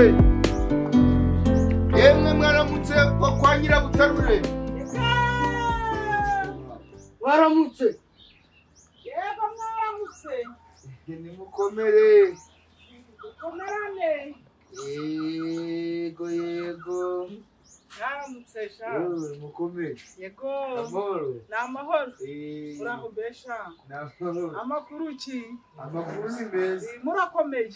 Mwaramutse. Yemwe mwaramutse kwa Nyirabutarure. Mwaramutse. Yego mwaramutse. Nimukomere. Mukomerane. Yego yego. Mwaramutse sha. Mukomere. Yego. Amahoro. Ni amahoro. Uraho besha. Ni amahoro. Amakuru ki? Amakuru ni meza. Murakomeye.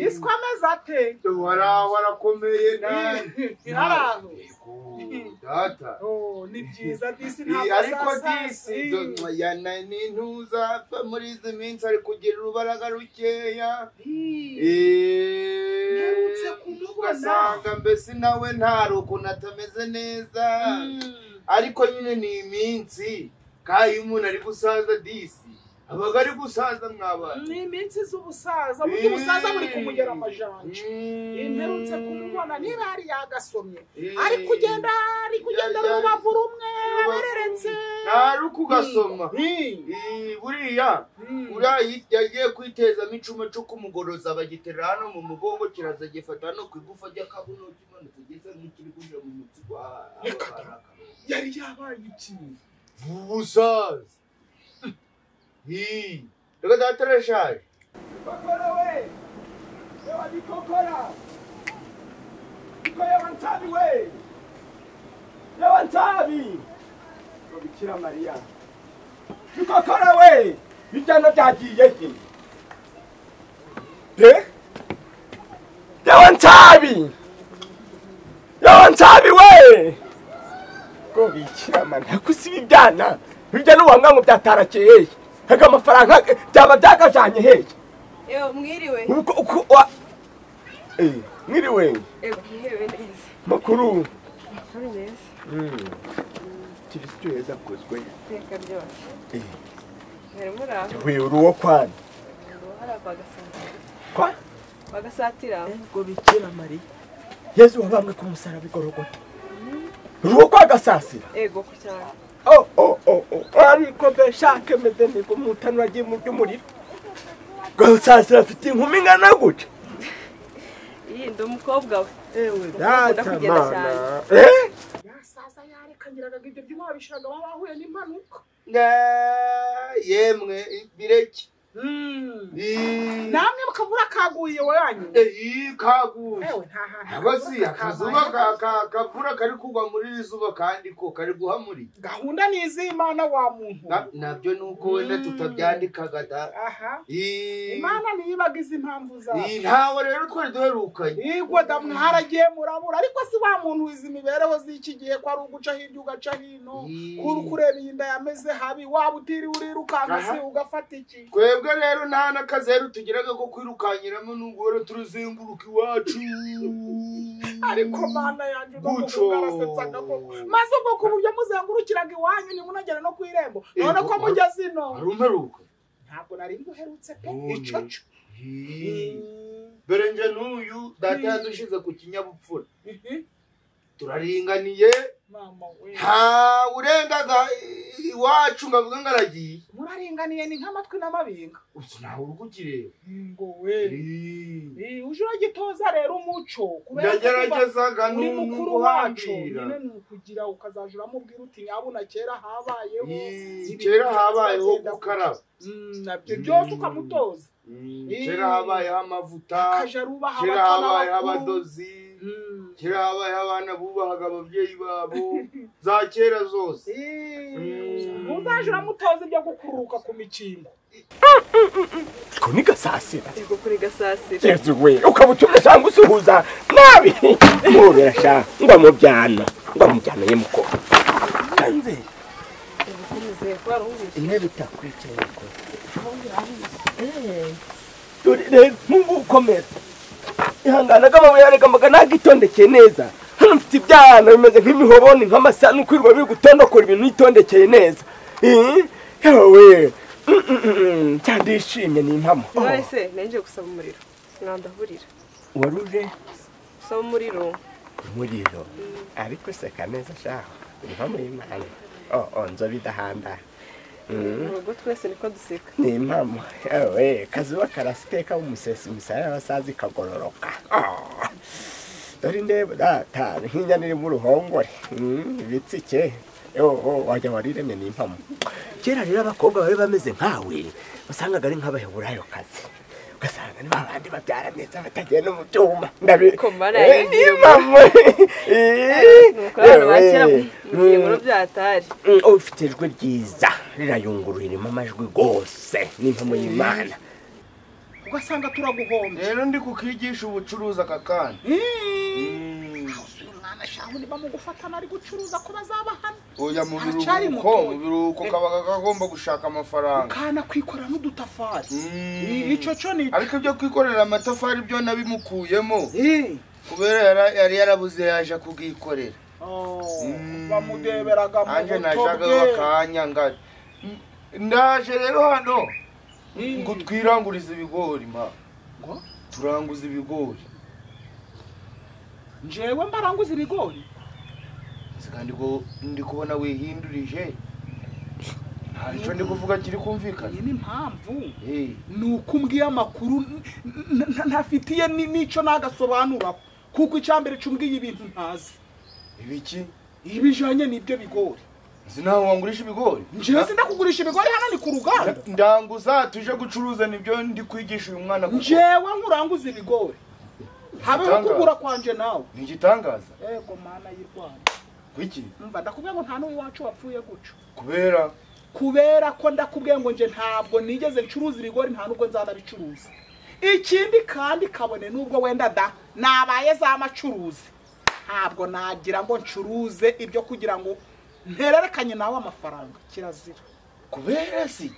Iswa ameze ate? Warakomeye nani? Haraho. Yego data. Oh, ni byiza disi ntabwo ariko disi ya nani ntuzapfa muri izi minsi ari kugira urubaraga rukeya. Mperutse kumubona. Ugasanga mbese nawe nta ukuntu atameze neza. Ariko nyine ni iminsi kandi iyo umuntu ari gusaza disi abaga ari gusaza mwabana. Ni iminsi z'ubusaza, burya ubusaza buri kumugera amajanja. Mperutse kumubona niba yari yagasomye ari kugenda rubavu rumwe abereretse. Ntari kugasoma. Buriya uriya yagiye kwitezamo icuma cyo kumugoroza bagiterera hano mu mugongo kiraza gifata no ku igufa ry'akabuno kimanutse gisa nk'ikiri kuja mu mutsi wa yari yabaye iki? Ubusaza. Reka data arashaje. Bikokora we! Yewe bikokora! Biko yewe ntabi we! Yewe ntabi! Ngo Bikira Mariya! Bikokora we! Ibyana byagiye he? De? Yewe ntabi! Yewe ntabi we! Ngo Bikira Mariya kusiba ibyana! Ibyo n'uwanga ngo byatarakeye! Hega amafaranga byaba byakajanye hehe? Ewe mwiriwe. Uko mwiriwe. Ego mwiriwe neza. Makuru. Makuru neza. Kristo yeza kozwe. Teka byose. Mwari muraho. We uruwo kwana. Hara kwa Gasatira. Kwa? Kwa Gasatira. Ngo Bikira Mariya. Yezu wabambwe ku musaraba igorogota. Uruwo kwa Gasasira. Ego ku cyane. Oh oh oh oh ariko beshake meze niko mutanu agiye mu by'umuriro. Gasasira afite inkumi ingana gutya. Iyi ndi umukobwa we. Ewe data mana. Yasaza yarekangiraga ibyo byuma babishiraga bahuye n'impanuka. Yemwe bireke. Namwe mukavura kaguye wanyu. Kaguye. Ewe nta hantu. Abazi akazuba kavura kari kugwa muri izuba kandi ko kari guhamuri. Gahunda ni iz'Imana wa muntu. Nabyo nuko wenda tutabyandikaga da. Aha. Imana niyibaga izi impamvu zawe. Ntawe rero twari duherukanye. Yego da mwaragiye murabura ariko si wa muntu wizi imibereho z'iki gihe ko ari uguca hirya ugaca hino. Kuri kureba iyi nda yameze habi waba utiri urirukanka se ugafata iki. Twebwe rero nta n'akazeru tugiraga ko kwirukanyiramo nubwo rero turuzenguruka iwacu. Ariko mana yanjye ugasetsaga koko maze ubwo ku buryo muzengurukiraga iwanyu ntimunagera no ku irembo none ko mugeze ino. Arumperuka ntabwo nari nguherutse pe icoco. Dore nje n'uyu data yadushize ku kinyabupfura. Turaringaniye. Nta urengaga iwacu ngavuga ngo aragiye. Muraringaniye ni nk'amatwi n'amabinga. Ubu nawe uri kukireba. Ngo we. Uje uragitoza rero umuco. Ndageragezaga uri mukuru wacu. Nyine ni ukugira ukazaja uramubwira uti nyabuna kera habayeho. Kera habayeho gukaraba. Nabyo byose ukamutoza. Kera habayeho amavuta. Kera habayeho abadozi. Kera habayeho abana bubahaga ababyeyi babo za kera zose. Muzaje uramutoza ibyo gukururuka ku mikingo. Ko ni Gasasira. Yego kuri Gasasira. Yezu we ukabutumye cyangwa usuhuza nabi. Mubera sha ngo mubyana ye muko. Kanze. Intebe itakwicaye ko. Dore rero mungu ukomera. Ihangana kama yareka mbaga nagitondekeye neza. Hano mfite ibyana bimeze nk'imihoboni nk'amasano kwirwa biri gutondokora ibintu nitondekeye neza. Yewe cyandishimye ni impamo. None nenje gusaba umuriro. Mwandahurira. Waruje gusaba umuriro. Umuriro. Ariko seka neza shaho. Impamo y'Imana. Oh nzobidahanda. Urugo twese niko duseka. Ni impamo. Ewe kazuba karasiteka umusesi misaya abasazi kagororoka. Dore ndeba data nk'inyana iri mu ruhongore. Ibitsike. Yo wajya wariremye n'impamo. Kera rero abakobwa bari bameze nkawe wasangaga ari nk'abaheburayo kazi. Ugasanga ni babandi babyara neza batagenda mu byuma. Ndabikomana n'impamo. Nuko abantu ba kera mugiye ngo byatari. Ufite ijwi ryiza rirayunguruye ririmo amajwi gose n'impamo y'Imana. Ugasanga turaguhombye. Rero ndi kukigisha ubucuruzi aka kana. Umwana shahu niba mugufatana ari gucuruza ko bazaba hano. Oya mu biruhuko kabaga kagomba gushaka amafaranga. Kana kwikorera n'udutafari. Ico cyo ni ariko ibyo kwikorera amatafari byo nabimukuyemo. Kubera yari yarabuze yaje kugikorera. Bamudeberaga mu anje najyaga bakanya ngari. Ndaje rero hano ngo twirangurize ibigori ma. Ngo turanguza ibigori. Njewe mbaranguza ibigori? Kandi ko ndi kubona wihindurije. Nta icyo ndi kuvuga kiri kumvikana. Iyi ni impamvu. Nuko umbwiye amakuru ntafitiye n'icyo nagasobanura kuko icyambere cumbwiye ibintu ntazi. Ibiki? Ibijanye n'ibyo bigori. Nzi nawe wangurisha ibigori? Njewe sindakugurisha ibigori hano ni ku ruganda. Ndanguza tuje gucuruza nibyo ndi kwigisha uyu mwana kuko. Njewe nkuranguza ibigori. Habe kugura kwanje nawe. Ni igitangaza. Ego mana y'u Rwanda. Kuki? Umva ndakubwiye ngo nta n'uwacu wapfuye guco. Kubera? Kubera ko ndakubwiye ngo nje ntabwo nigeze ncuruza ibigori nta nubwo nzanabicuruza. Ikindi kandi kabone nubwo wenda da nabaye za macuruzi. Ntabwo nagira ngo ncuruze ibyo kugira ngo ntererekanye nawe amafaranga kirazira. Kubera si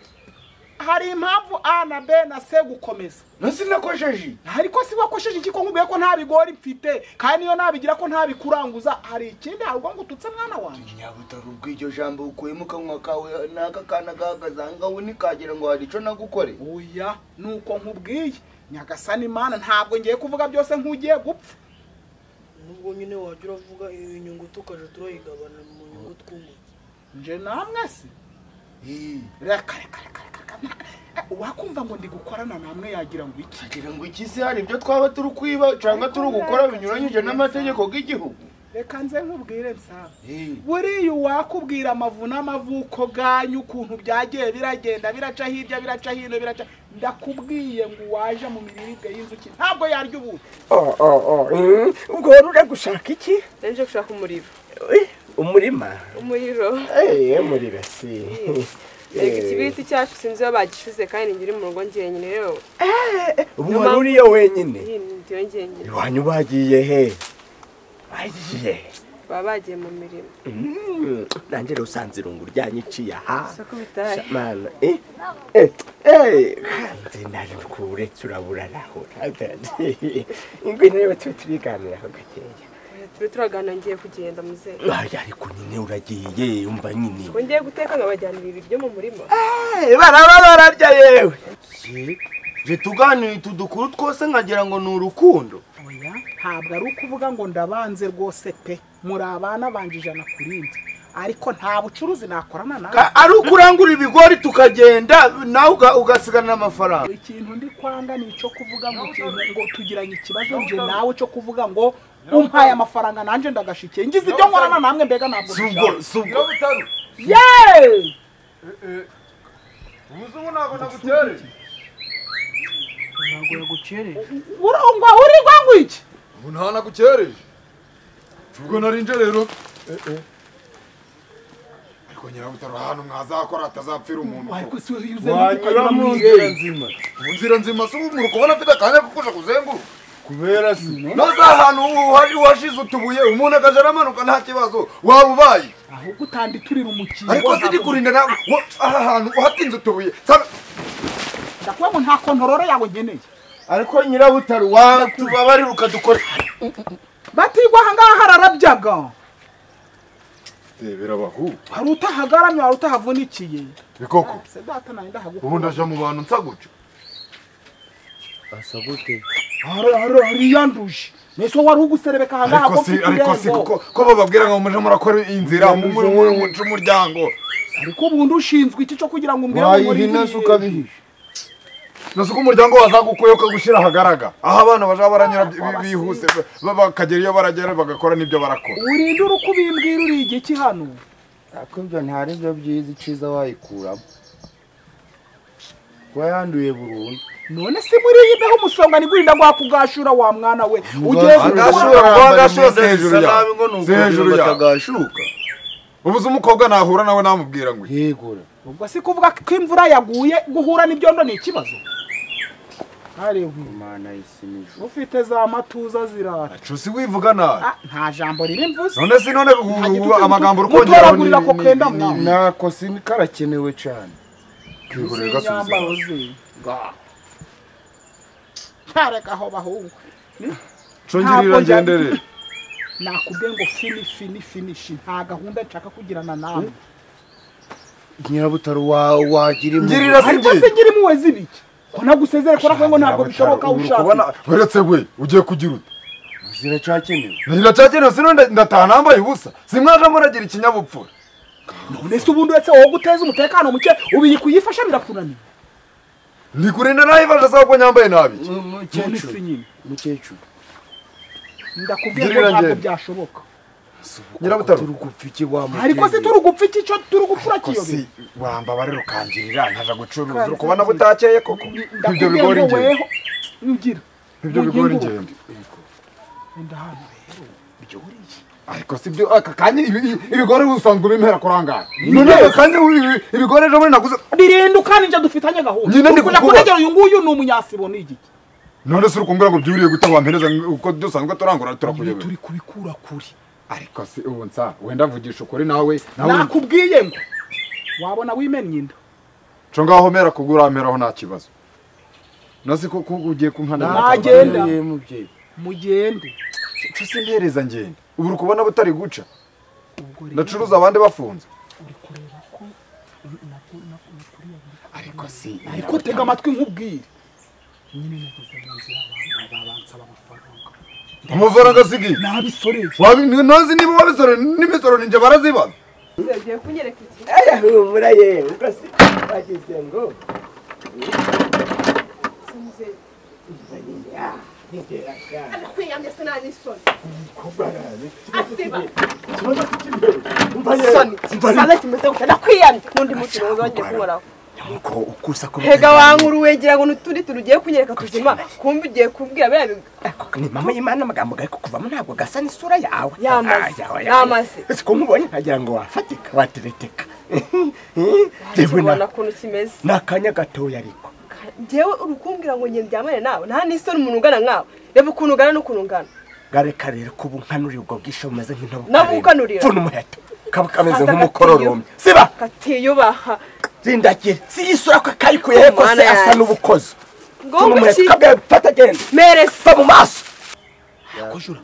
hari impamvu A na B na C gukomeza. Nasi nakosheje. Ariko si wakosheje iki ko nkubwiye ko nta bigori mfite kandi niyo nabigira ko nta bikuranguza hari ikindi harwo ngo ututse mwana wanje. Nyabutaro ubw'iryo jambo ukuyemo kanwa kawe naka kana gahagaze ngaho nikagira ngo hari ico nagukore. Oya nuko nkubwiye Nyagasani Imana ntabwo ngiye kuvuga byose nkugiye gupfa. Nubwo nyine wajya uravuga inyungu tukaje turayigabana mu nyungu twungutse. Nje namwe se. Reka reka reka. Wakumva ngo ndi gukorana namwe yagira ngo iki? Agira ngo iki se hari ibyo twaba turi kwiba cyangwa turi gukora binyuranyije n'amategeko y'igihugu? Reka nze nkubwire nsaba. Buriya wakubwira amavu n'amavuko ganyu ukuntu byagiye biragenda biraca hirya biraca hino biraca ndakubwiye ngo waje mu miribwe y'inzuki ntabwo yarya ubuki. Ubwo uri gushaka iki? Nje gushaka umuriro. Umurima? Umuriro. Umuriro si. Ikibiriti cyacu sinzi iyo bagishize kandi ngiri mu rugo njyenyine rero. Ubu wari uriyo wenyine? Ndiyo njyenyine. Iwanyu bagiye he? Bagiye. Baba bagiye mu mirimo. Nanjye rero usanze irungu ryanyiciye aha. Soko bitaye. Mana kandi naje kuretse uraburarahura. Ingwino rero tube turiganiraho gakeya. Turi turagana ngiye kugenda muzehe. Ariko nyine uragiye umva nyine. Ko ngiye guteka nkabajyanira ibiryo mu murima. Baraba bararya yewe. Je tuganira utu dukuru twose nkagira ngo ni urukundo. Oya ntabwo ari ukuvuga ngo ndabanze rwose pe. Muri abana banje 100 ku rindi. Ariko nta bucuruzi nakorana nawe. Ari ukurangura ibigori tukagenda nawe ugasigana amafaranga. Ikintu ndi kwanga ni ico kuvuga ngo ngo tugiranye ikibazo nje nawe cyo kuvuga ngo umpaye amafaranga nanje ndagashikiye ngize ibyo nkorana namwe mbega ntabwo subwo yeee ubuzungu ntabwo nagukereje. Ntabwo yagukereje. Urongwa urigwa ngo iki? Ubu nta nagukereje. Ubwo narinje rero. Ariko Nyirabutaro ahantu mwazakora atazapfira umuntu. Ariko si wanyura mu nzira nzima. Mu nzira nzima si ubu kubona afite akanya ko kuja kuzenguruka. Kubera si noza ahantu hari washize utubuye umuntu akaja aramanuka nta kibazo waba ubaye. Ahubwo utanditurira umukingo. Ariko sindi kurinda nawe aha hantu uhatinze utubuye. Ndakuba ngo nta kontorore yawe nkeneye. Ariko Nyirabutaro watubabarira ukadukora. Batigwa aha ngaha hararabyaga. Birabahu. Hari utahagaramye hari utahavunikiye. Bikoko. Se data nawe ndahagukura. Ubu ndaja mu bantu nsa gutyo. Asa gute? Hariyanduje. Meso wari uguserebeka aha ngaha ko ariko si ko bababwira ngo muje murakora inzira mu muryango. Ariko ubundi ushinzwe iki cyo kugira ngo umbwire ngo muri hino sukabihisha. Nasuko umuryango wazagukuye ukagushira hagaraga. Aho abana baja baranyura bihuse bakagera iyo baragera bagakora nibyo barakora. Urinde urukubimbwira uri igiki hano? Ako ibyo ntari byo byiza iciza wayikuramo. Wayanduye burundu. None se muri iyi beho umusonga nigurinda ngo akugashura wa mwana we. Ugiye kugashura hejuru ya. Hejuru ya. Batagashuka. Ubuze umukobwa nahura nawe namubwira ngo yegura. Ubwo si kuvuga ko imvura yaguye guhura n'ibyondo ni ikibazo. Hariho Imana isimije. Ufite za matuza zirara. Cusi wivuga nabi. Nta jambo riri mvuze. None si none amagambo urukongera ni ko kenda mwana. Nako si karakenewe cyane. Kwihorera gasubiza. Ntareka aho bahungu. Congirira ngendere. Nakubwiye ngo finish nta gahunda nshaka kugirana nawe. Nyirabutaro wagira impuhwe. Ngirira ariko se ngira impuhwe zibiki? Ko nagusezere ko nakubwiye ngo ntabwo bishoboka ushaka. Uretse we ugiye kugira ute? Ziracyakenewe. Ziracyakenewe sino ndataha nambaye ubusa. Simwaje muragira ikinyabupfura. None se ubundi uretse wowe guteza umutekano muke ubiyi kuyifasha birakunaniye. Ndi kurinda nayifasha sawa ko nyambaye nabi. Mukecuru. Mukecuru. Ndakubwiye ko ntabwo byashoboka. Nyirabutaro turugupfiki wa mukecuru. Ariko se turugupfiki cyo turugupfura kiyobe. Si wamba barero kangirira ntaja gucuruza urukubona butakeye koko. Ibyo bigori ngende. Ngira. Ibyo bigori ngende. Enda hano rero byoriye. Ariko si byo aka kanya ibigori usanzwe ubimpera kurangara. None aka kanya ibigori ejo muri naguze. Birinduka ninje dufitanye gahunda. Nyine ndi kukubaza uyu nguyu ni umunyasibo ni igiki. None se urukumbura ngo byuriye gute wampereza uko dusanzwe turangura turakuyobera. Turi kubikura kuri. Ariko si ubu nsa wenda mvugisha ukuri nawe nakubwiye ngo wabona wimennye inda. Cyo ngaho mera kugura meraho nta kibazo. Nasi ko ugiye kunkana nagenda mugende. Cyo simpereza ngende. Ubu urukubona butari guca. Ndacuruza abandi bafunze. Uri kureba ko ariko si ariko tega amatwi nkubwire. Nyine nageze mu nzira abantu babansaba amafaranga. Amafaranga sigi? Nabisoreye. Wabi ntazi niba wabisoreye n'imisoro ninje barazibaza. Ugiye kunyereka iki? Aya humura ye, ubwo si bagize ngo. Ndakwiyamye sinani isoni. Ndakwiyamye n'undi munsi wongeye kunkoraho. Hega wankuru wegera ngo n'utundi turugiye kunyereka tuzima kumbe ugiye kubwira bya ni mama y'Imana amagambo gari kukuvamo ntabwo gasa n'isura yawe. Yamaze. Ese ko nkubonye nkagira ngo wafatika watereteka. Ubona ukuntu kimeze. Nakanya gatoya ariko. Njyewe urukumbwira ngo ngende ndyamane nawe nta n'isoni umuntu ungana nkawe. Reba ukuntu ungana n'ukuntu ungana. Gareka rero kubu nkanuriye ubwo bwisho bumeze nk'intobo. Nabukanurira. Pfuna umuheto. Kaba kameze nk'umukororombya. Siba. Katiyubaha. Rindakira. Si isura ko kayikuye ko se asa n'ubukozo. Ngo iki? Fata genda. Meresa mu maso. Ko jura.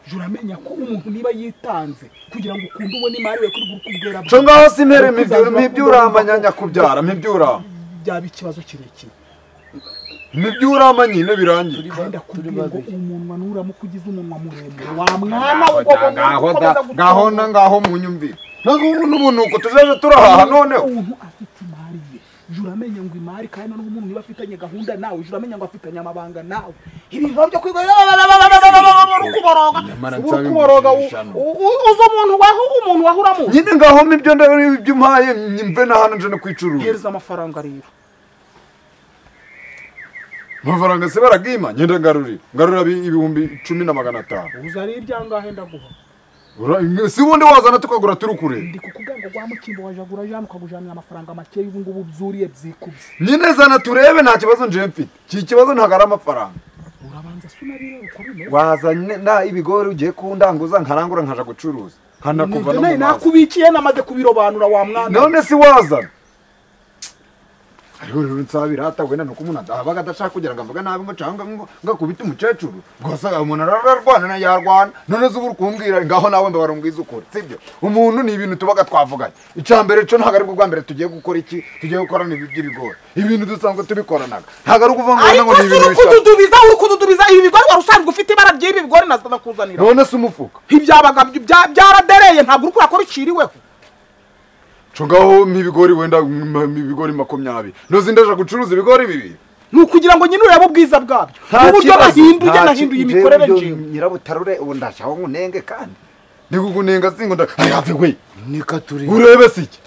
Jura menya ko umuntu niba yitanze kugira ngo ukunde ubone imari we kuri gukubwera. Cyo ngaho simere mibyuramba nyanya kubyara mibyuramba. Byaba ikibazo kirekire. Mibyuramba nyine birangiye. Kandi akubwira ngo umunwa nuramukugize umunwa muremure wa mwana wo ngaho ngaho munyumvire. Nazo n'ubunuko tujaje turahaha noneho. Umuntu afite imari ye. Jura amenya ngo imari kandi noneho umuntu niba afitanye gahunda nawe jura amenya ngo afitanye amabanga nawe. Ibintu byo kwiga urukuboroga uzo umuntu waho umuntu wahura mu. Nyine ngaho mibyo ndabyo mpaye mve na hano nje no kwicuruza. Hereza amafaranga rero. Amafaranga se baragima ngenda ngarurira. Ngarura 10,500. Uzari ibyangahe ndaguha. Si wundi wazana tukagura turukure. Ndi kukubwira ngo gwa mukimbo wajagura jana ukagujanira amafaranga make y'ubu ngubu byuriye byikubye. Nyine zana turebe nta kibazo nje mfite. Ki kibazo ntagara amafaranga. Urabanza sunabire uko bimeze. Wazanye na ibigori ugiye kundanguza nkarangura nkaja gucuruza. Hana kuva no mu. Nakubikiye namaze kubirobanura wa mwana. None si wazana. Ariko rero nsabira atagwena nuko umuntu adabaga adashaka kugira ngo avuga nabi ngo canga ngo ngakubita umukecuru. Gusa umuntu ararwana na yarwana. None zubu kumbwira ngaho nawe mbabarongwiza ukuri. Sibyo? Umuntu ni ibintu tubaga twavuganye. Icambere cyo ntago ari bwo bwa mbere tugiye gukora iki? Tugiye gukora ni iby'ibigori. Ibintu dusanzwe tubikoranaga. Ntago ari ukuvuga ngo ngo ni ibintu bishaka. Ariko urukududubiza ibi bigori wari usanzwe ufite ibara ry'ibi bigori naza kuzanira. None se umufuka. Ibyabaga byaradereye ntabwo urukura ko biciriweho. Chongaho mibigori wenda mibigori 20. Nozi ndaje gucuruza ibigori bibiri. Ni ukugira ngo nyine urebe ubwiza bwabyo n'uburyo bahinduye, nahinduye imikorere njyewe. Nyirabutarure, ubu ndashaka ngo unenge, kandi ndi kukunenga singo have we. Nika turi. Urebe siki.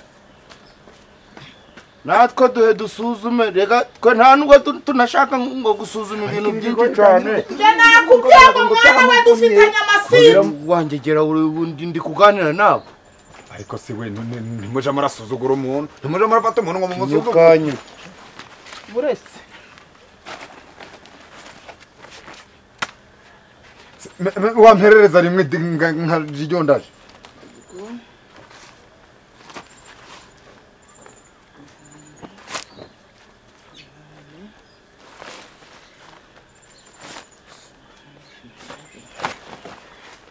Natwe duhe dusuzume, rega twe nta nubwo tunashaka ngo gusuzuma ibintu byinshi cyane. Njye nakubwiye ngo mwana we dufitanye amasimbi. Wanjye gera ubundi ndi kuganira nawe. Ariko si we, ntimuje murasuzugura umuntu, ntimuje murafata umuntu ngo mumusuzugure. Nyukanye. Buretse. Wamperereza rimwe nka jijondaje.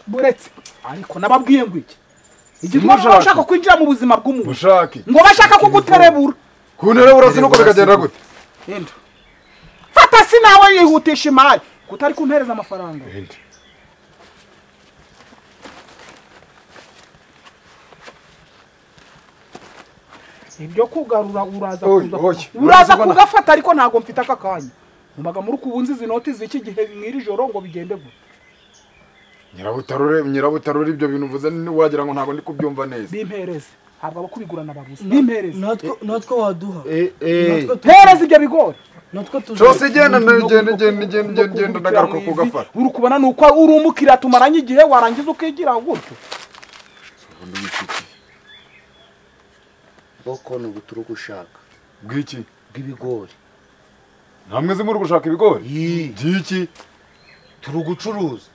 Buretse, ariko nababwiye ngo iki igituma bashaka kwinjira mu buzima bw'umuntu, Mushake. ngo bashaka kuguterebura. Kunterebura sinuko bikagenda gute? Enda fata, si nawe yihutisha imari kutari kumpereza amafaranga. Enda. Ibyo kugarura uraza Oy, kuza oy. uraza kugafata, ariko ntabwo mfite aka kanya. Mubaga muri kubunzi izi noti z'iki gihe mw'iri joro ngo bigende gute? Nyirabutarure, nyirabutarure, ibyo bintu uvuze wagira ngo ntabwo ndi kubyumva neza. Bimpereze, ntabwo abakubigurana babuze, bimpereze. Natwe waduha. Eh. Mpereze ibyo bigori. Natwe Cyose genda, genda, genda, genda, genda, ndagaruka kugafata. Uri kubona ni uko uri umukiriya tumaranye igihe, warangiza ukigira gutyo. Ubundi wiki. Boko ni ubuturu gushaka. Bw'iki? Bw'ibigori. Namwe se muri gushaka ibigori? Yii. By'iki? Turi gucuruza.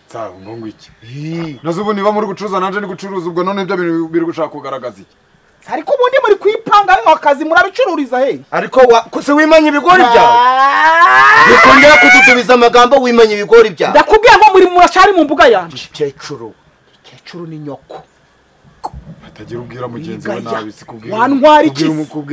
Nsabe ngo ngwiki. Yii. Nazo ubu niba muri gucuruza nanje ni gucuruza, ubwo none ibyo bintu biri gushaka kugaragaza iki? Ariko ubundi muri kwipanga akazi murabicururiza he? Ariko se wimanye ibigori byawe? Bikongera kudutubiza amagambo, wimanye ibigori byawe. Ndakubwiye ngo muri muracari mu mbuga yanje. Gikecuru. Gikecuru ni nyoko. Atagira ubwira mugenzi we nabi, sikubwira. Wantwara iki?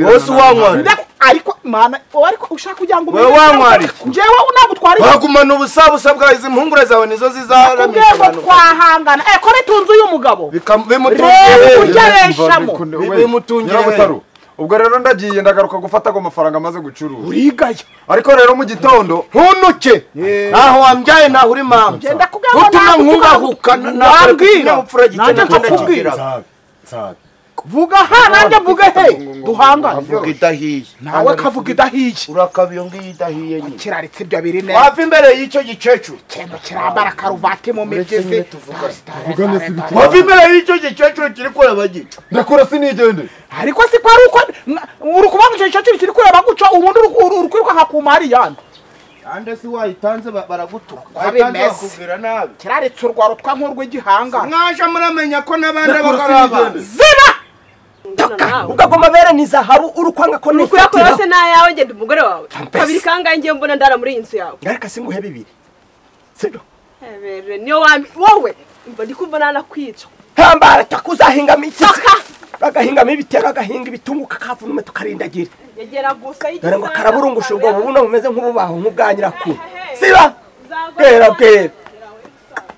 Wose wantwara. Ariko mana, ariko ushaka kugira ngo Wewe wantwara iki? Njyewe nagutwara iki? Wagumana ubusabusa bwawe, izi mpungure zawe nizo zizaramisha abantu. Twahangana. Ko bitunze uyu mugabo. Bimutungiye. Ugereshamo. Bimutungiye. Nyirabutaro. Ubwo rero ndagiye, ndagaruka gufata ago mafaranga amaze gucuruza. Urigaya. Ariko rero mu gitondo ntunuke. Naho wambyaye naho uri mama. Ngenda kubwira utuma nkubahuka. Wambwira. Nanjye nkakubwira. Nsabe. Vuga ha nanjye mvuge he duhangane. Avuga idahiye. Nawe kavuga idahiye. Urakaba iyo ngiyo idahiye nyine. Kiraritse ibyo biri neza. Wava imbere y'icyo gikecuru. Kintu kirambara karuvati mu migezi. Wava imbere y'icyo gikecuru kiri kureba gica. Ndakora sinigende. Ariko si ko ari uko uri kubanga icyo gikecuru kiri kureba guca, ubundi uri kwiruka nka kumari yandi. Ande si wayitanze baragutuka. Wayitanze bakubwira nabi. Kiraritse urwaro twa nk'urw'igihanga. Mwaje muramenya ko n'abandi bakaraba. Ziba! Ukagoma bere ni zahabu urukwanga ko ni ukuyakora se na yawe ngenda umugore wawe kabiri kangahe ngiye mbona ndara muri iyi nzu yawe. Ngareka singuhe bibiri sibyo? Ebere niyo wami wowe imva ndikumva nanakwica. Hambara takuzahingamo iki? Bagahingamo ibitero, agahinga ibitunguka kavunume tukarindagira. Yegera gusa y'igisa. Dore ngo karaburungusha ubwo buno bumeze nk'ububaho nk'ubwanyirakuru. Siba bwera bwera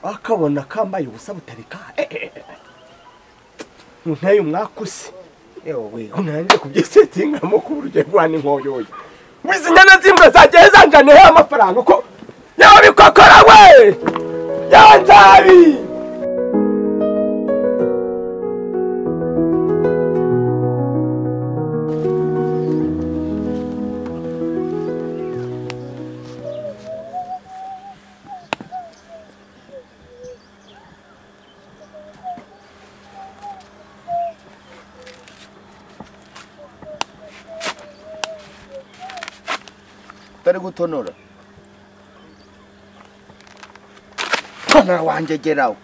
akabona kambaye ubusa butarika. Nteye umwakuse. Ewe unanje kubyesetingamo kuburyo rwana inkoyoyo. Wizinyana zimbwa zagiye zanjane amafaranga ko yabikokora we. Yanzabi. Utari gutonora. Tonora wanjye geraho.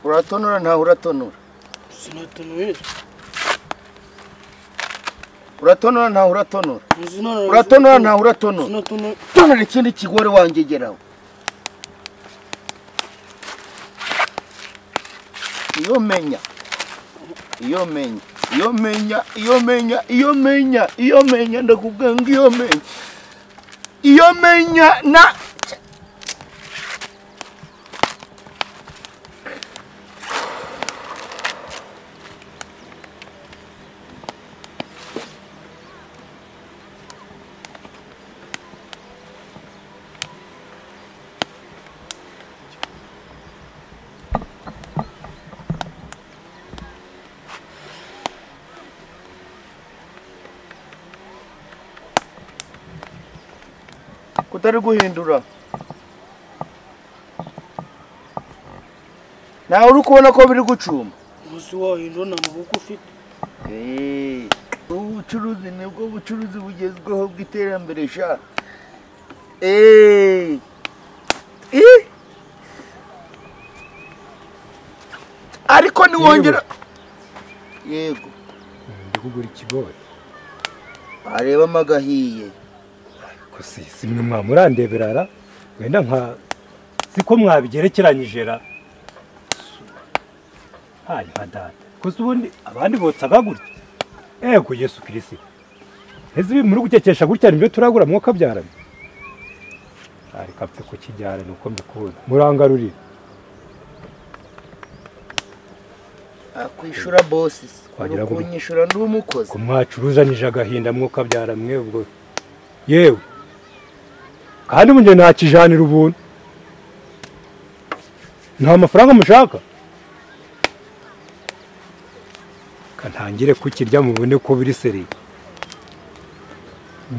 Uratonora ntawe uratonora. Sinatonoye. Uratonora ntaho uratonora. Uratonora ntaho uratonora. Tonora ikindi kigore wangegeraho. Iyo menya. Iyo menya. Iyo menya, iyo menya, iyo menya, iyo menya ndakubwira ngo iyo menya. Iyo menya na kutari guhindura. Nawe uri kubona ko biri gucuma. Musi wahindura nta maboko ufite. Ubucuruzi nibwo bucuruzi bugezweho bw'iterambere sha. Ariko niwongera. Yego. Ndi kugura ikigori. Areba amagahiye. Si mwe mwamurandeberara wenda nka siko mwabigerekeranyije ra hayi nka data kuko ubundi abandi botsaga gutya ego Yesu Kristo ese muri gukekesha gutya nibyo turagura mwuka byaranye ariko apfe kukijyana nuko mbikunda murangarurira akwishura bosses kunyishura ndi umukozi ko mwacuruzanije agahinda mwuka byaramwe ubwo yewe kandi munje ntakijanira ubuntu nta mafaranga mushaka kantangire kukirya mubone ko biri seri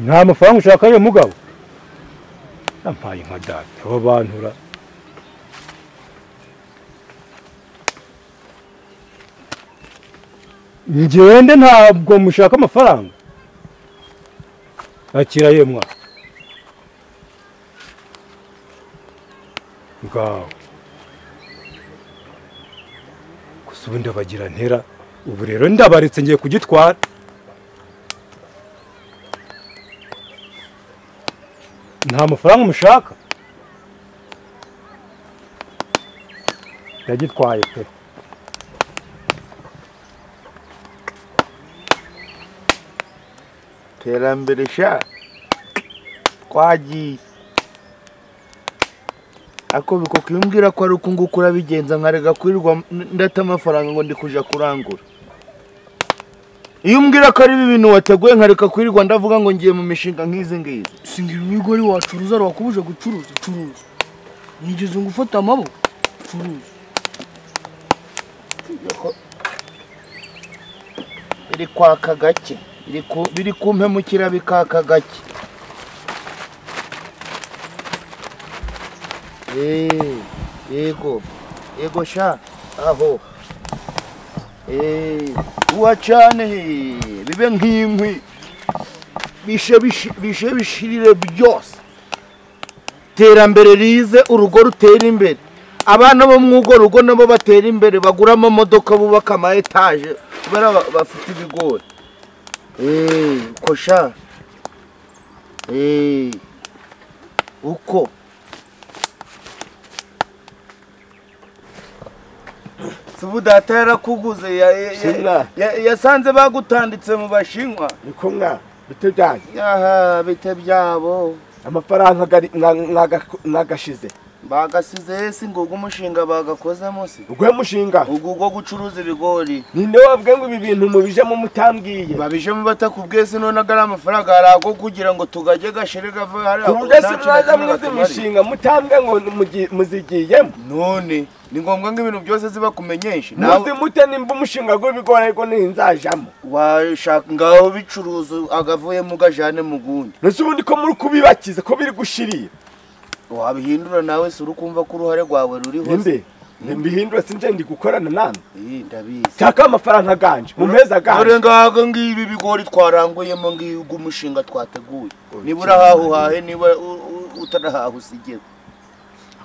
nta mafaranga ushaka yo mugabo nampaye nka data abo bantura ngende ntabwo mushaka amafaranga akira yemwa ngaho gusa ubu ndabagira ntera ubu rero ndabaretse ngiye kugitwara nta mafaranga mushaka ndagitwaye pe terambere sha twagiye ako bikokumbwira ko ari uko nguko urabigenza nkarega kwirirwa ndata amafaranga ngo ndi kuja kurangura iyo umbwira ko ari ibintu wateguye nkareka kwirirwa ndavuga ngo ngiye mu mishinga nk'izi ngizi singira imigori wacuruza wakubuje gucuruza curuza nigeze ngufata amaboko curuza biri kwaka gake biri kumpemukira bikaka gake yego yego sha aho uwacane bibe nk'inkwi bishe bishirire byose terambere rize urugo rutera imbere abana bo mwugo rugo nabo batera imbere bagura amamodoka bubaka ama etaje kubera bafite ibigori uko sha uko Subu data yarakuguze yasanze bagutanditse mu bashinwa niko mwa bite byanyu aha bite byabo amafaranga nagashize bagasize si ngo umushinga bagakozemo se uguhe mushinga ugo gucuruza ibigori ninde wabwe ngo ibi bintu mubijemo mutambwiye babijemo batakubwiye se none agara amafaranga harago kugira ngo tugajye gashere gava hari ubwo se mwaza mwize imishinga mutambwe ngo muzigiyemo none ni ngombwa ngo ibintu byose ziba kumenyesha muzi mute nimba umushinga gw'ibigori ariko ninzajamo washaka ngaho bicuruza agavuyemo gajane mu gundi nese ubundi ko muri kubibakiza ko biri gushirira wabihindura nawe se urukumva ko uruhare rwawe ruriho nde mbihindura sinje ndi gukorana namwe ndabizi cyaka amafaranga ganje mu meza ganje dore ngaho ngibi bigori twaranguyemo ngibi umushinga twateguye niba urahaho uhahe niba utarahaha usigeho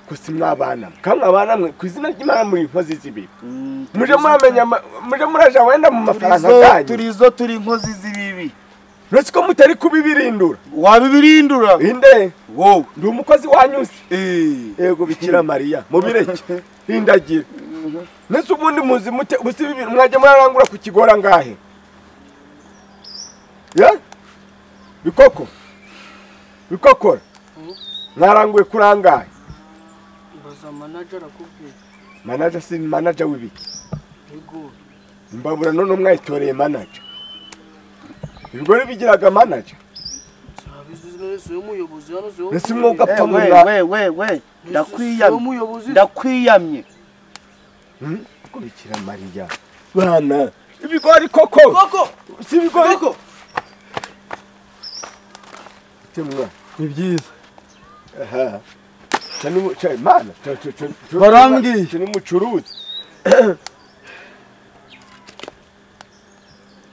ko si mwabana kamwe abana mwe ku izina ry'Imana muri inkozi z'ibibi muje muramenya muje muraja wenda mu mafaranga ganyu turizo turi inkozi z'ibibi Uretse ko mutari kubibirindura. Wabibirindura? Inde? Wowe. Ndi umukozi wanyuze. Yego Bikira Mariya, mubireke. Hindagira. Nese ubundi muzi mute ubusi bibiri mwajya murarangura ku kigora ngahe? Ya? Bikoko. Bikokora. Mwaranguye kurangahe? Baza manager akubwiye. Manager si manager w'ibiki? Yego. Imbabura none mwayitoreye manager. Ibigori bigiraga manager. Nese mwuga pfa mwa. We ndakwiyamye. Ndakwiyamye. Kubikira Mariya. Bana, ibigori koko. Koko. Si ibigori. Koko. Timwa, ni byiza. Aha. Cyane cyane mana, barambwiye cyane mucuruzi.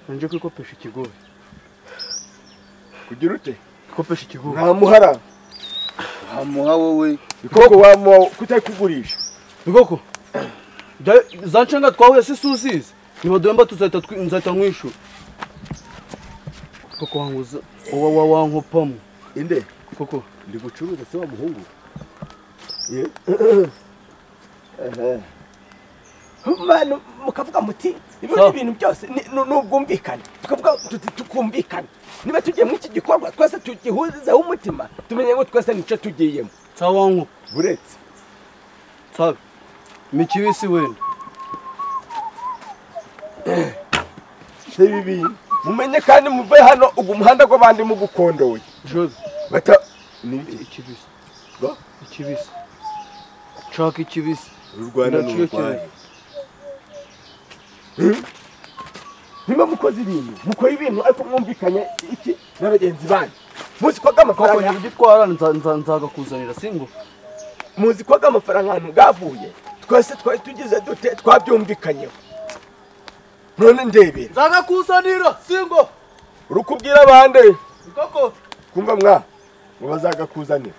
Nje kwikopesha ikigori. Kugira ute? Kwikopesha ikigori. Nta muhara. Nta wowe. Bikoko wamuha kutayikugurisha. Bikoko. Za nshenga twahuye si suzizi. Nibaduhemba tuzahita nzahita nkwishura. Koko wanguza wankopamo. Inde? Koko ndi gucuruza se wa muhungu. Manu mukavuga muti ibyo ibintu byose n'ubwumvikane tukavuga tuti tukumvikana niba tugiye mu iki gikorwa twese tugihuzizaho umutima tumenye ngo twese nico tugiyemo. Sawa nko buretse sawa mikibisi wenda bibi mumenye kandi muve hano ugu muhanda gw'abandi mugukondoye jobe bata ni ikibisi ikibisi nshaka ikibisi uru Rwanda n'urwaye. Niba mukoze ibintu mukora ibintu ariko mwumvikanye iki n'abagenzi banyu muzi ko amafaranga ugitwara nzagakuzanira singo muzi ko amafaranga ahantu gavuye twese twari tugize dute twabyumvikanyeho none ndebera nzagakuzanira singo urukubwira abande koko kumva mwa ngo bazagakuzanira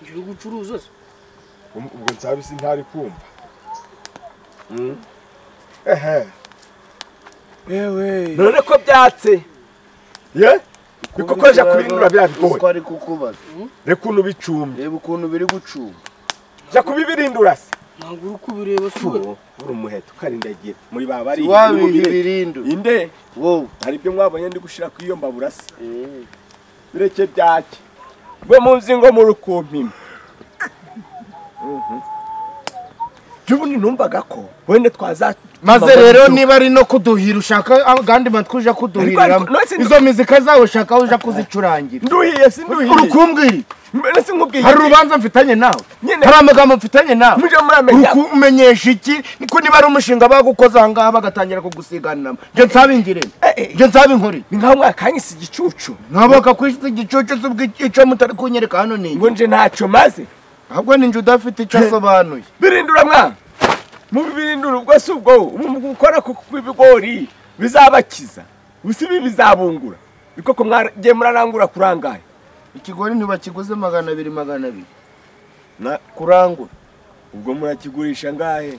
ngiye gucuruza se ubwo nsabisi ntari kumva. Ehe. Ewe. None ko byatse. Ye? Bikokoje kubirindura bya bigori. Uko ari kukubaza. Reka ukuntu bicumbye. Reba ukuntu biri gucumba. Ja kubibirindura se. Ntabwo uri kubireba se. Uri umuheto ukarindagira muri babari. Wabibirindura. Inde? Wowe. Hari ibyo mwabonye ndi gushira ku iyo mbabura se. Bireke byake. Bwe munzi ngo muri kumpima. Jubundi numvaga ko wende twaza maze rero niba ari no kuduhira ushaka agandi matwuje kuduhirira izo mizika zawe ushaka uja kuzicurangira. Nduhiye si nduhiye. Urukumbwira mbere si nkubwiye. Hari urubanza mfitanye nawe. Hari amagambo mfitanye nawe. Muje muramenya. Ukumenyesha iki niko niba ari umushinga bagukoza ngaha bagatangira kugusiganira. Nje nsabingire. Nje nsabinkore. Ni nkaho mwakanyise igicucu. Nkaboka kwishyize igicucu zubwo ico mutari kunyereka hano ni. Ngo nje ntacyo maze. Ahubwo ninje udafite icyo asobanuye. Birindura mwa. Mubirindura ubwo si ubwo gukora ku ibigori bizabakiza. Usibi bizabungura. Bikoko mwagiye murarangura kurangaye. Ikigori ntibakiguze 200 200. Na kurangura. Ubwo murakigurisha ngahe?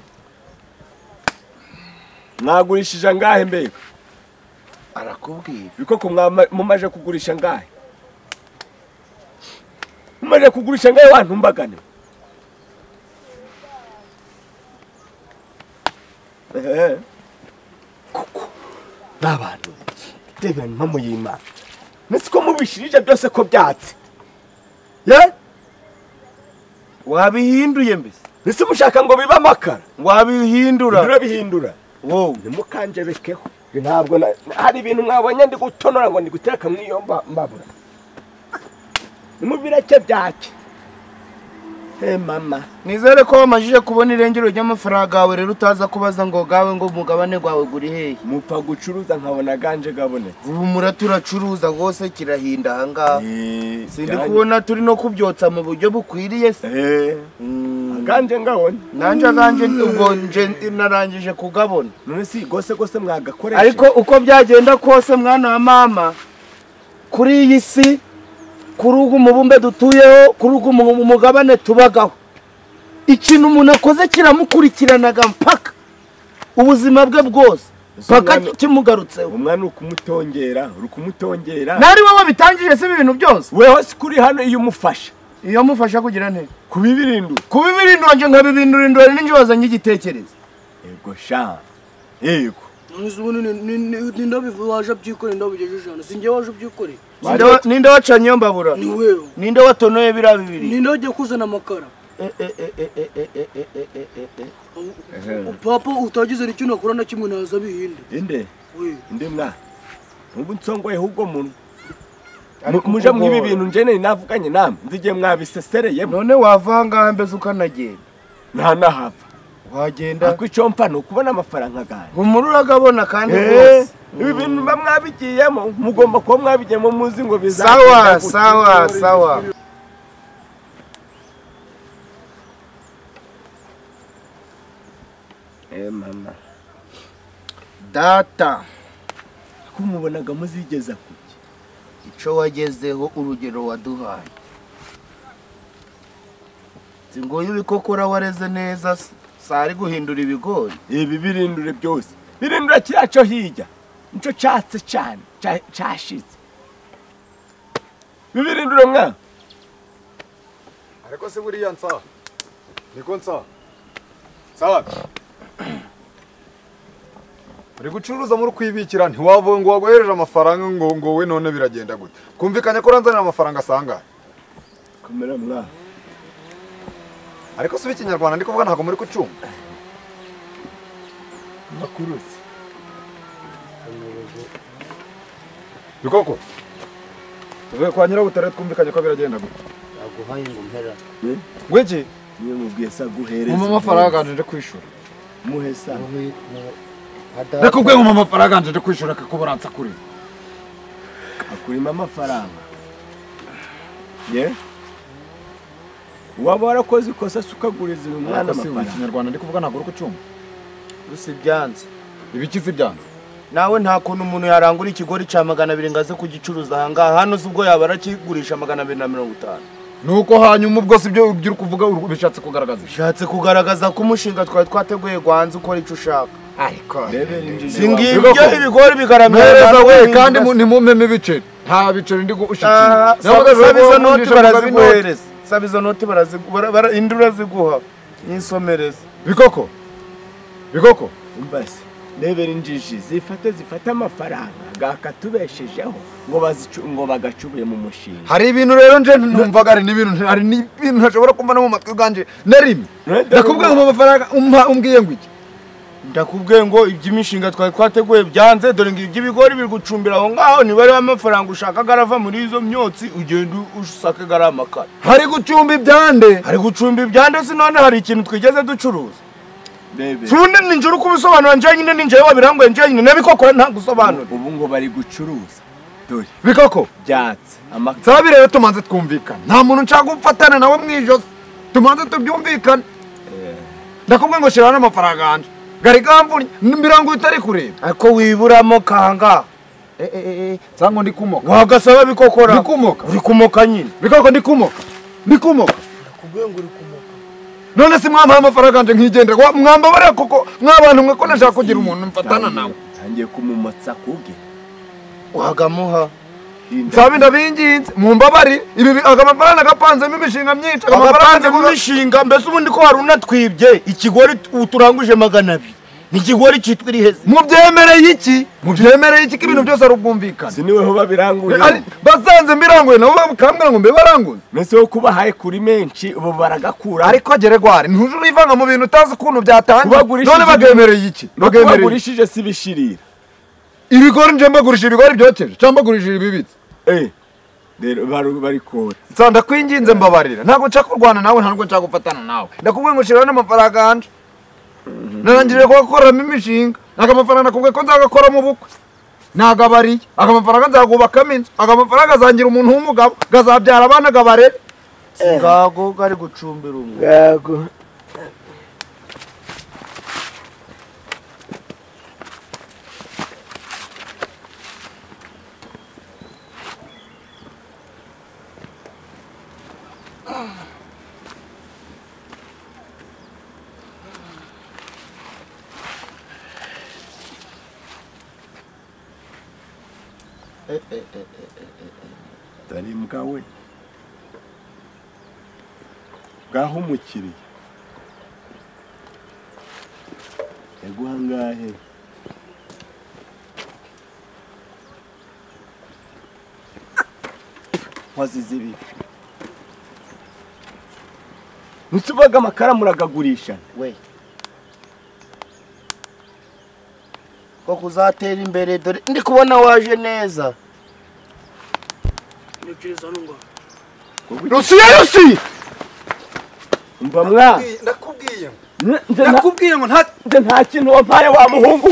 Mwagurishije ngahe mbega? Arakubwiye. Bikoko mumaje kugurisha ngahe? Mumaje kugurisha ngahe wantumbagane? Kuko n'abantu ndebera impamo y'Imana nese ko mubishirije byose ko byatse ye wabihinduye mbese nese mushaka ngo biba amakara wabihindura urabihindura wowe nimukanjebekeho ntabwo hari ibintu mwabonye ndi gutonora ngo ndi gutereka mu iyo mbabura nimubireke byake. Hey mama, nizere ko wamajije kubona irengero ry'amafaranga yawe rero utaza kubaza ngo gawe ngo mugabane gwawe guri hehe. Mupfa gucuruza nkabona ganje gabonetse. Ubu muraturacuruza gose kirahinda ahangaha. Sindi kubona turi no kubyotsa mu buryo bukwiriye se. Aganje ngabona. Nanje aganje ubwo nje narangije kugabona. None si gose gose mwagakoresha. Ariko uko byagenda kose mwana wa mama kuri iyi si kuri ugu mubumbe dutuyeho kuri ugu mugabane tubagaho ikintu umuntu akoze kiramukurikiranaga mpaka ubuzima bwe bwose. Paka kimugarutse. Umwana ukumutongera, uri kumutongera. Nari wowe bitangije se ibintu byose. Weho si kuri hano iyo umufasha. Iyo mufasha kugira nte? Kubibirindura. Kubibirindura nje nkabibindurindura ninje wazanye igitekerezo. Yego sha. Yego. Ni ndabivuye waje byikore ndabigejeje hano. Sinjye waje byikore. Ninde wacanye iyo mbabura? Ni wewe. Ninde watonoye bira bibiri? Ninde wagiye kuzana amakara? Papa utagize icyo nakora na kimwe naza bihinde. Inde? Inde mwa. Ubu nsongoye ahubwo muntu. Muje mwibi bintu njene navuganye namwe nzigiye mwabisesereye. None wavanga mbese ukanagenda. Nta nahava. Wagenda. Ariko icyo mpa no kubona amafaranga ganje. Umururagabona kandi rwose. Ibi bintu bamwabigiyemo mugomba kuba mwabigiyemo muzi ngo bizaza. Sawa sawa sawa. Mama data kumubonaga muzigeza kuki ico wagezeho urugero waduhaye singoye ibikokora wareze neza sari guhindura ibigori ibi birindure byose birindura kiraco hirya nico catse cyane cyashize bibirindure mwa ariko se buriya nsa niko nsa sawa uri gucuruza muri kwibikira ntiwavuye ngo wagohereje amafaranga ngo ngo we none biragenda gute kumvikanye ko ranzanira amafaranga asanga komera mwa ariko si ikinyarwanda ndi kuvuga ntago muri kucumba makurusi bikoko tuvuye kwa nyirabutare twumvikanye ko biragenda gute aguhaye ngo mpera ngwiki niyo mubwiye sa guhereza mu mafaranga nje kwishura muhesa ndakubwiye ngo amafaranga nje kwishura akakuburansa kuri akurima amafaranga ye waba warakoze ikosa sukaguriza uyu mwana amafaranga ikinyarwanda ndi kuvuga ntago uri kucumba gusa ibyanze ibikizi byanze nawe nta kuntu umuntu yarangura ikigori ca 200 ngaze kugicuruza ahangaha hano ubwo yaba arakigurisha 250 nuko hanyuma ubwo si byo uri kuvuga bishatse kugaragaza bishatse kugaragaza ko umushinga twari twateguye gwanze ukora ico ushaka ariko singibyo ibigori bigaramye we kandi nimumpeme ibiceri nta biceri ndi gushikira saba izo noti baraziguhereza saba izo noti baraziguha indura ziguha n'insomereza bikoko bikoko umbase nebera injiji zifate zifate amafaranga gakatubeshejeho ngo bazicu ngo bagacubuye mu mushinga hari ibintu rero nje numvaga ari n'ibintu hari n'ibintu ntashobora kumva no mu matwi ganje narimi ndakubwiye ngo amafaranga umbwiye ngo iki ndakubwiye ngo iby'imishinga twari twateguye byanze dore ngo iby'ibigori biri gucumbira aho ngaho niba ari amafaranga ushaka garava muri izo myotsi ugenda usaka gara amakara hari gucumba ibyande hari gucumba ibyande si none hari ikintu twigeze ducuruza Sunde ninjuru kubisobanura nje nyine ninje wabirangoye nje nyine nabikokora nta gusobanura ubu ngo bari gucuruza dore bikoko byatse amakara sabi rero tumanze twumvikana nta muntu nshaka gufatana nawe mwijosi tumanze tubyumvikane ndakubwiye ngo shira n'amafaranga yanje gari gamvunye mirango utari kureba ariko wiburamo kanga sango ndikumoka wagasaba bikokora ndikumoka uri kumoka nyine bikoko ndikumoka ndikumoka ndakubwiye ngo uri kumoka none si mwampaye amafaranga nje nkigendera mwamba bare koko mwabantu mwe ko nashaka kugira umuntu mfatana nawe ntangiye kumumotsa kuge wagamuha nsabe ndabinginze mumbabari ibi agamafaranga gapanzemo imishinga myinshi agapanze mu mishinga mbese ubundi ko hari unatwibye ikigori uturanguje 200 ni ikigori cyitwa iriheze mubyemereye iki mubyemereye iki ko ibintu byose ari ubwumvikane siniweho babiranguye basanze mbiranguye nabo bakambwira ngo mbe baranguze mbese wo kubahaye kuri menshi ubu baragakura ariko geregwari ntuje urivanga mu bintu utazi ukuntu byatangiye none bagemereye iki bagemereye bagurishije si bishirira ibigori nje mbagurisha ibigori byokeje cyangwa mbagurisha ibibitse rero bari kotsa nsa ndakwinginze mbabarira ntabwo nshaka kurwana nawe ntabwo nshaka gufatana nawe ndakubwiye ngo shiraho n'amafaranga yanje narangije kugakoramo imishinga ntabwo amafaranga nakubwiye ko nzagakoramo ubukwe nagabariye aga mafaranga nzagubakamo inzu aga mafaranga azangira umuntu w'umugabo gazabyara abana gabarere ngago gari gucumbira umwe ngago Dore imbwa we bwaho umukiriya yaguha angahe? Wazize ibi ntusubaga amakara muragagurisha we ko kuzatera imbere dore ndi kubona waje neza. Rusiya Rusi mba mwa ndakubwiye ngo nta kintu wampaye wa muhungu.